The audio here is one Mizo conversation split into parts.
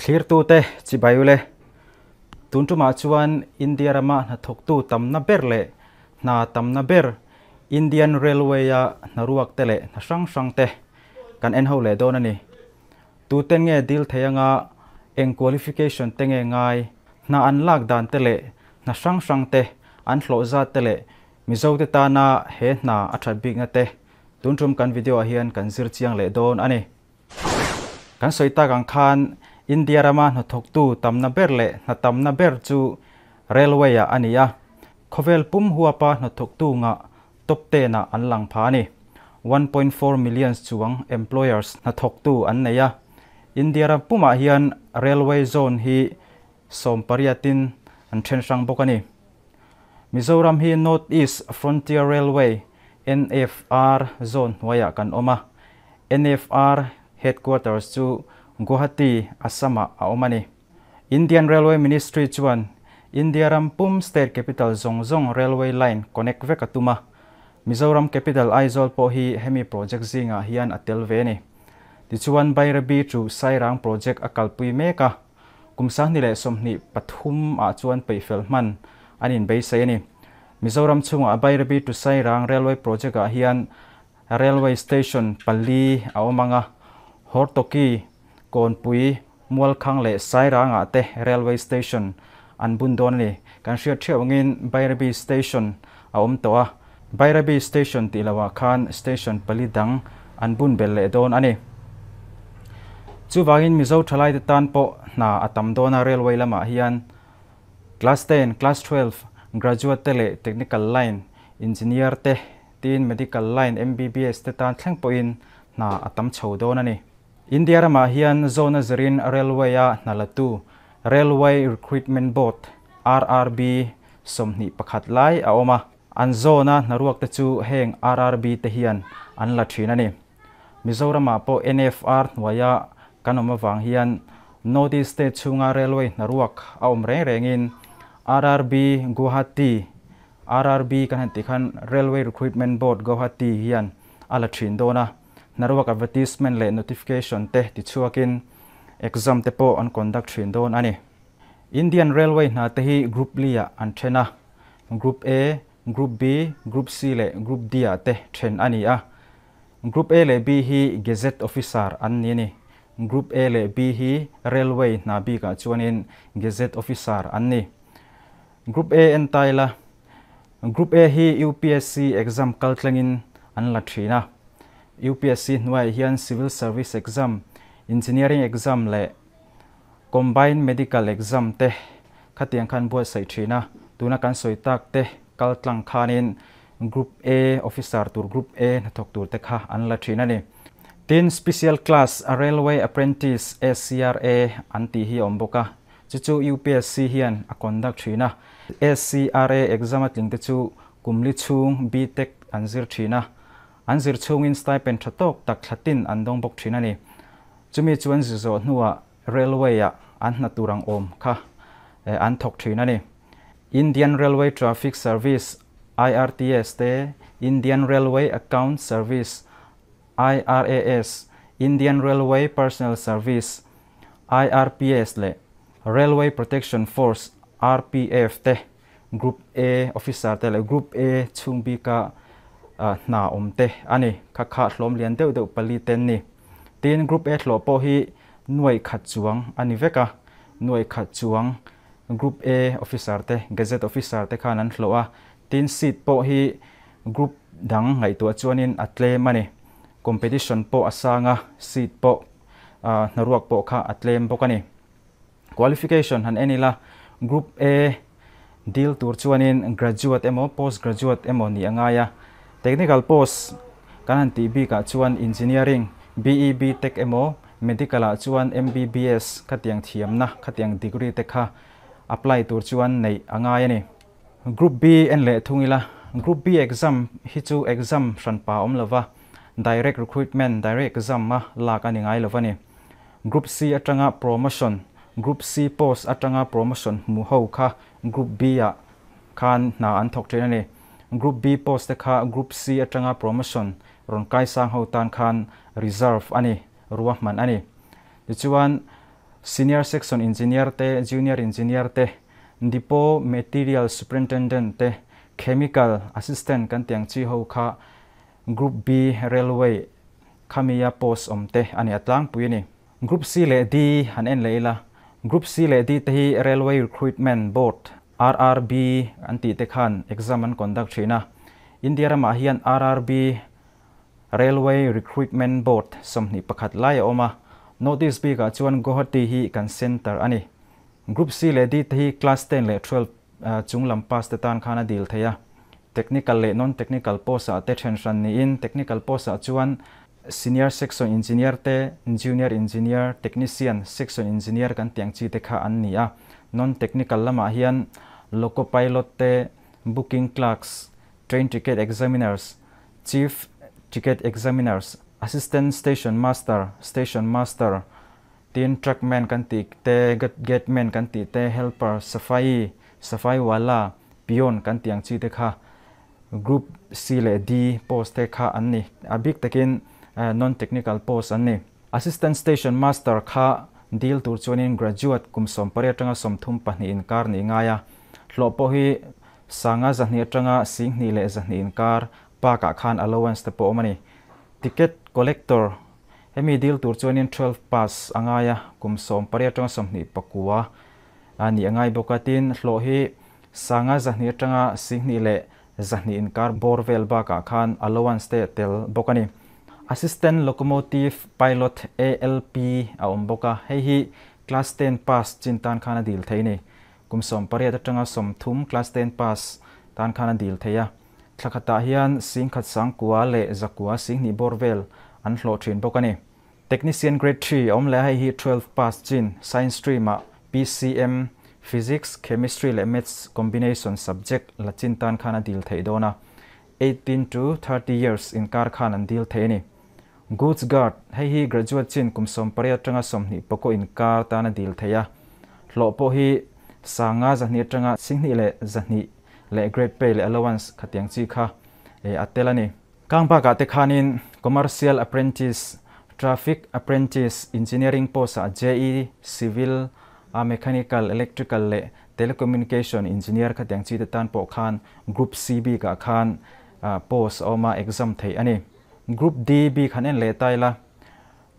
Thlirtute chibai ule. Tun tumah chuan India rama hnathawktu tamna ber leh hna tamna ber Indian Railway-a hnaruak te leh hna hrang hrang te kan en ho leh dawn a ni. Tute nge dil thei anga eng qualification te nge ngai, hna an lak dan te leh hna hrang hrang te an hlawh zat te leh Mizote tana he hna a that bikna te tun tum kan video ah hian kan zir chiang leh dawn a ni. Kan sawi tak ang khan India rama hnathawktu tamna ber leh hna tamna ber chu Railway ah a ni a, khawvel pum huapa hnathawktu ngah top ten ah an lang pha a ni. 1.4 millions chuang employers hnathawktu an nei a, India ram pumah hian Railway zone hi 18 in an then hrang bawk a ni. Mizoram hi North East Frontier Railway, NFR, zone hnuaiah kan awm a. NFR headquarters chu Guwahati, Assam-ah a awm a ni. Indian Railway Ministry chuan India ram pum state capital zawng zawng railway line connect vek a tum a. Mizoram capital Aizawl pawh hi hemi project zingah hian a tel ve a ni. Tichuan Bairabi to Sairang project a kalpui mek a. Kum 2023 ah chuan peihfel hman an inbeisei a ni. Mizoram chhungah Bairabi to Sairang Railway Project ah hian Railway Station pali a awm ang a, Hortoki, Kawnpui, Mualkhang leh Sairang ah te Railway Station an bun dawn a ni. Kan hriat theuh angin Bairabi Station a awm tawh a, Bairabi Station tih loh ah khan Station pali dang an bun belh leh dawn a ni. Chuvangin Mizo thalaite tan pawh hna a tam dawn a Railway lamah hian Class 10, Class 12 graduate te leh Technical line Engineer te tiin Medical line MBBS te tan thleng pawhin hna a tam chho dawn a ni. India ramah hian zone a zirin Railway a hna latu Railway Recruitment Board, RRB, 21 lai a awm a. An zone a hnaruak te chu heng RRB te hian an la thin a ni. Mizoramah pawh NFR hnuaia kan awm avang hian North East State chhunga Railway hnaruak a awm reng rengin RRB Guwahati, RRB kan han tih khan Railway Recruitment Board Guwahati hian a la thin dawn a. Hnaruak advertisement leh notification te tichhuakin exam te pawh an conduct thin dawn a ni. Indian Railway hna te hi Group li ah an then a, Group A, Group B, Group C leh Group D ah te then a ni a. Group A leh B hi Gazette Officer an ni a ni. Group A leh B hi Railway hna bikah chuanin Gazette Officer an ni. Group A en ta ila, Group A hi UPSC exam kal tlangin an la thin a. UPSC hnuaiah hian Civil Service Exam, Engineering Exam leh Combined Medical Exam te khatiang khan buatsaih thin a. Tuna kan sawi tak te kal tlang khanin Group A Officer tur Group A hnathawk tur te kha an la thin a ni. Tin, Special Class Railway Apprentice, SCRA, an tih hi a awm bawk a. Chu chu UPSC hian a conduct thin a. SCRA exam a tling te chu kum li chhung B.Tech an zir thin a. An zir chhungin stipend tha tawk tak thla tin an dawng bawk thin a ni. Chumi chu an zir zawh hnuah Railway ah an hna tur ang awm kha an thawk thin a ni. Indian Railway Traffic Service, IRTS, te, Indian Railway Account Service, IRAS, Indian Railway Personnel Service, IRPS, leh Railway Protection Force, RPF, te Group A officer te leh Group A chhung bika hna awm te a ni. Kha kha hlawm lian deuh deuh pali te an ni. Tin, Group A hlawh pawh hi nuaih khat chuang a ni vek a, nuaih khat chuang Group A officer te, Gazette officer te khan an hlawh a. Tin, seat pawh hi Group dang ngaihtuah chuanin a tlem a ni. Competition pawh a sang a, seat pawh hnaruak pawh kha a tlem bawk a ni. Qualification han en ila, Group A dil tur chuanin graduate emaw post graduate emaw nih a ngai a. Technical post kan han tih bikah chuan Engineering, BE, BTech emaw Medical ah chuan MBBS khatiang thiamna khatiang degree te kha apply tur chuan neih a ngai a ni. Group B en leh thung ila, Group B exam hi chu exam hranpa awm lova, direct recruitment, direct exam a lak a ni ngai lova ni. Group C atanga promotion, Group C post atanga promotion hmu ho kha Group B ah khan hna an thawk thin a ni. Group B post te kha Group C atanga promotion rawn kaisang ho tan khan reserve a ni, ruahman a ni. Tichuan. Senior Section Engineer te, Junior Engineer te, Depot Material Superintendent te, Chemical Assistant kan tih ang chi ho kha Group B Railway khamia post awm te a ni a tlangpui a ni. Group C leh D han en leh ila, Group C leh D te hi Railway Recruitment Board, RRB, an tih te khan exam an conduct thin a. India ramah hian RRB Railway Recruitment Board 21 lai a awm a, Notice bikah chuan Guwahati hi kan centre a ni. Group C leh D te hi Class ten leh 12 chung lam pass te tan khan a dil thei a. Technical leh non-technical post ah te then hran niin technical post ah chuan Senior Section Engineer te, Junior Engineer, Technician, Section Engineer kan tih ang chi te kha an ni a. Non-technical lamah hian Loco Pilot te, Booking Clerks, Train Ticket Examiners, Chief Ticket Examiners, Assistant Station Master, Station Master, tin Trackman kan tih te, Gateman kan tih te, Helper, Safai, Safai Wala, Peon kan tih ang chi te kha Group C leh D post te kha an ni. A bik takin non-technical post an ni. Assistant Station Master kha dil tur chuanin graduate kum 18 atanga 32 inkar nih ngai a, hlawh pawh hi Sanga 200 atanga 2100 inkar bakah khan allowance te pawh awm a ni. Ticket collector, hemi dil tur chuanin 12 pass a ngai a, kum 18 atanga 29 a nih a ngai bawk a. Tin, hlawh hi Sanga 200 atanga 2100 inkar bawr vel bakah khan allowance te tel bawk a ni. Assistant Locomotive Pilot, ALP, a awm bawk a, hei hi class ten pass chin tan khan a dil thei a ni. Kum 18 atanga 30 class ten pass tan khan a dil thei a. Thla khatah hian 1900 leh 900 20 bawr vel an hlawh thin bawk a ni. Technician Grade 3 a awm leh a, hei hi 12 pass chin Science stream ah PCM, Physics, Chemistry leh Maths combination subject la chin tan khan a dil theih dawn a. 18 to 30 years inkar khan an dil thei a ni. Goods Guard, hei hi graduate chin kum 18 atanga 29 inkar tan a dil thei a. Hlawh pawh hi sanga 200 atanga 2100 leh grade pay leh allowance khatiang chi kha a tel a ni. Kang bakah te khanin Commercial Apprentice, Traffic Apprentice, Engineering post ah JE, Civil, a Mechanical, Electrical leh Telecommunication Engineer khatiang chi te tan pawh khan Group C bikah khan post a awm a, exam theih a ni. Group D bik han en leh ta ila,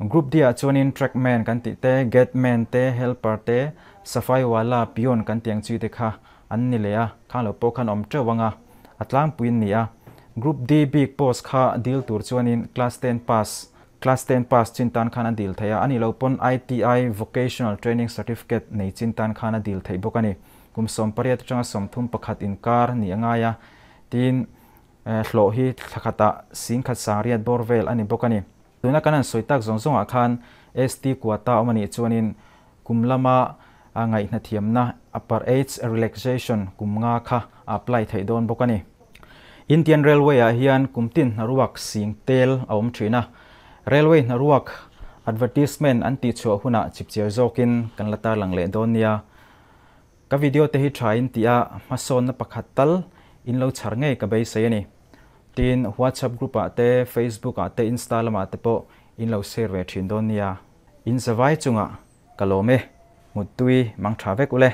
Group D ah chuanin Trackman kan tih te, Gateman te, Helper te, Safai Wala, Peon kan tih ang chi te kha an ni leh a, khang lo pawh khan awm teuh ang a, a tlangpui an ni a. Group D bik post kha dil tur chuanin Class ten pass, Class ten pass chin tan khan a dil theih a, a nih loh pawn ITI Vocational Training Certificate nei chin tan khan a dil theih bawk a ni. Kum 18 atanga 31 inkar nih a ngai a, tin hlawh hi thla khatah 10,900 bawr vel a ni bawk a ni. Tuna kan han sawi tak zawng zawngah khan ST quota awm a nih chuanin kum lama ngaihna thiamna upper age relaxation kum nga kha a apply theih dawn bawk a ni. Indian Railway ah hian kum tin hnaruak sing tel a awm thin a, Railway hnaruak advertisement an tihchhuah hunah chipchiar zawkin kan la tarlang leh dawn nia. Ka video te hi tha in tih a, hmasawnna pakhat tal in lo chhar ngei ka beisei a ni. Tin, WhatsApp group ah te, Facebook ah te, Insta lamah te pawh in lo share ve thin dawn nia. In zavai chungah ka lawm e, muttui mang tha vek ule.